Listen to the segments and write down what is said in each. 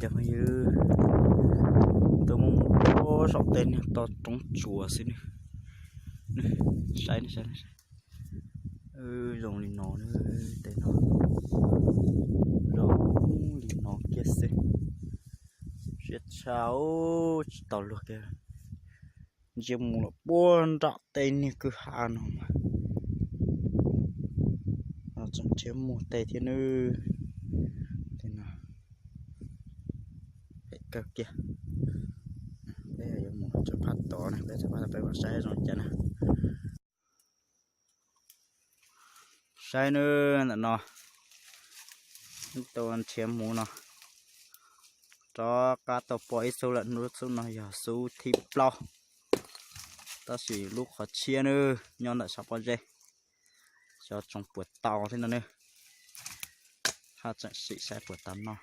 Cov phooj ywg, tuaj mus saum tej niag to roob tsuas xwb ne. Saib, saib, saib, zoo li no, tej no zoo li no kiag xwb. Siab tshaj, tsis tau luag kiag. Ntsia mus lawm puag nram tej niag kwj ha no mas tseem nrhiav muaj tej thiab nawb. Tej no phem kawg kiag. Peb yuav mus rau phab tod na, peb rau phab tod peb mam saib zoo li cas na. Saib nawb, ntawm no tuaj nrhiav hmuv no, rov qab tau pom ib xub lawm, lub xub no yog xub thib plaub, tab sis lub qhov tshiab nawb nyob ntawm sab pob zeb. Xyov tsoo puas tau thiab no nawb. Haj tseem sim saib puas tau noj.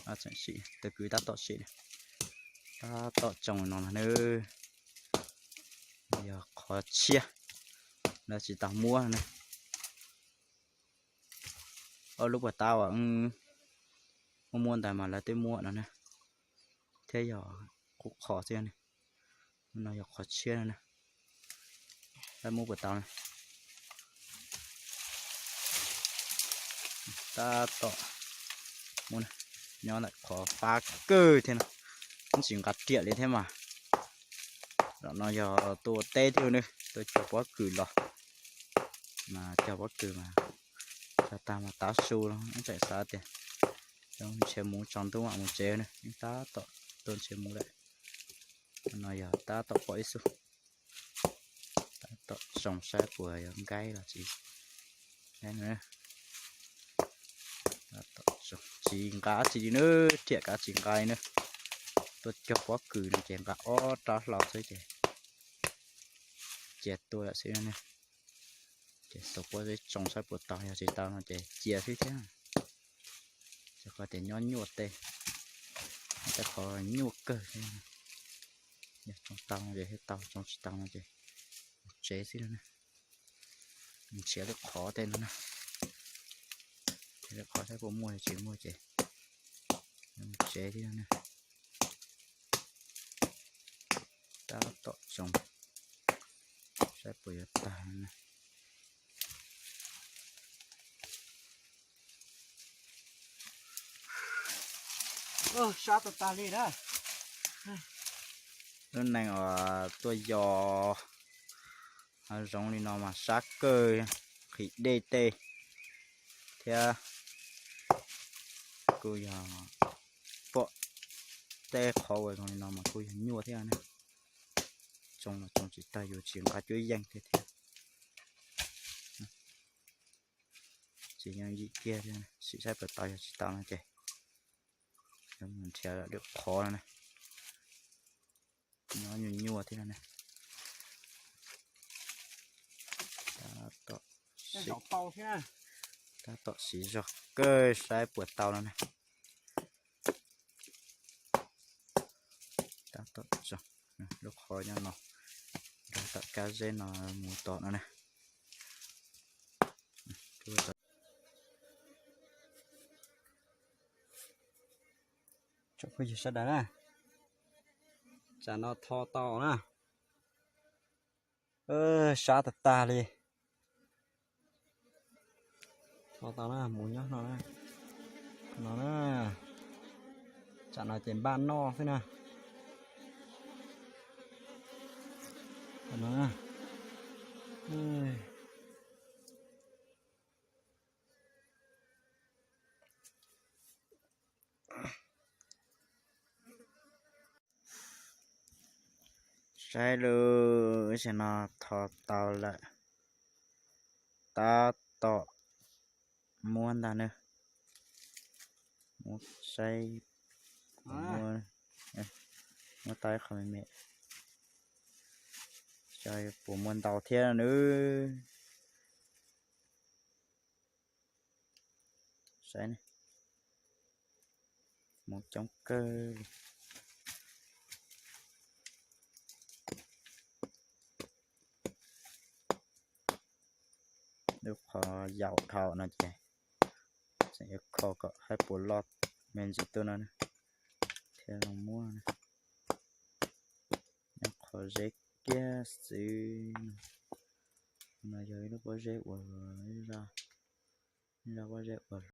Haj tseem sim, tus kwv tab tom sim, tab tom tsoo no nawb. Yog qhov tshiab, lawv tsis tau muab ne. Ob lub puas tau uas muaj muaj ntawd mas lawv twb muab no ne, thiab yog qub qhov xwb ne. No yog qhov tshiab no ne. Lawv muab puas tau ne. Tab tom muab, nyob ntawm qhov fab kawg thiab no, tsis nqa riam li thiab mas. Zaum no yog tua teb thiab ne, tua cog pob kws los mas cog pob kws mas cog tag mas tav su los tseem xav tias nrhiav hmuv tsaus ntuj mam mus tsev ne, tab tom tuaj nrhiav hmuv lawm. No yog tab tom pom ib xub, tab tom tsoo saib puas yog nkaib los tsis. Tsis nqa dab tsi li nawb, riam kav tsis nqa li nawb. Tuaj cog pob kws no ces nqa ob rab hlau xwb ces cia tua lawm xwb ne. Ces tus pob zeb tsoo saib puas tau, yog tsis tau no ces cia xwb thiab. Rau qhov tias nyob nyuaj tej, tej qhov nyuaj kawg thiab. Yog tsoo tau no ces thiaj tau, tsoo tsis tau no ces mus tsev xwb no ne. Nrhiav lub qhov tej no na, nrhiav lub qhov saib puas muaj, yog tsis muaj ces mus tsev xwb no ne. Tab tom tsoo saib puas yuav tag no ne. Sab tag tag li na. Lub neej uas tuaj yos hav zoov li no mas sab kawg, qhis dej tej thiab kuj yog pom tej qhov uas zoo li no mas kuj yog nyuaj thiab ne. Tsoo los tsoo tsis tag, yus tsis nqa cuab yeej thiab thiab. Tsis yooj yim kiag thiab, sim saib puas tau, yog tsis tau no ces mus nrhiav lwm qhov no ne. Nyob nyuaj nyuaj thiab no ne. Tab tom siv zog kawg saib puas tau no ne. Tab tom tsoo, lub qhov nyob no, nrog tom kab zeb no mus tom no ne. Tsoom phooj ywg sawv daws na, tsam no tho tau na, sab tag tag li. Tho tau na, mus nyob no na, no na, tsam no ces npaj noj xwb na. No na. Saib lub, tam no tho tau lawm, tab tom muab ntag nawb. Muab saib, muab, muab tau ib qho me me, saib puas muaj ntau thiab nawb. Saib ne, hmuv coob kawg li. Lub qhov yaus dhau no ces Yuav kho kom haib puas loj me ntsis tuaj no na, thiaj zoo muab na. Nyob qhov zeb kiag xwb no. No yog ib lub pob zeb uas, zaj pob zeb uas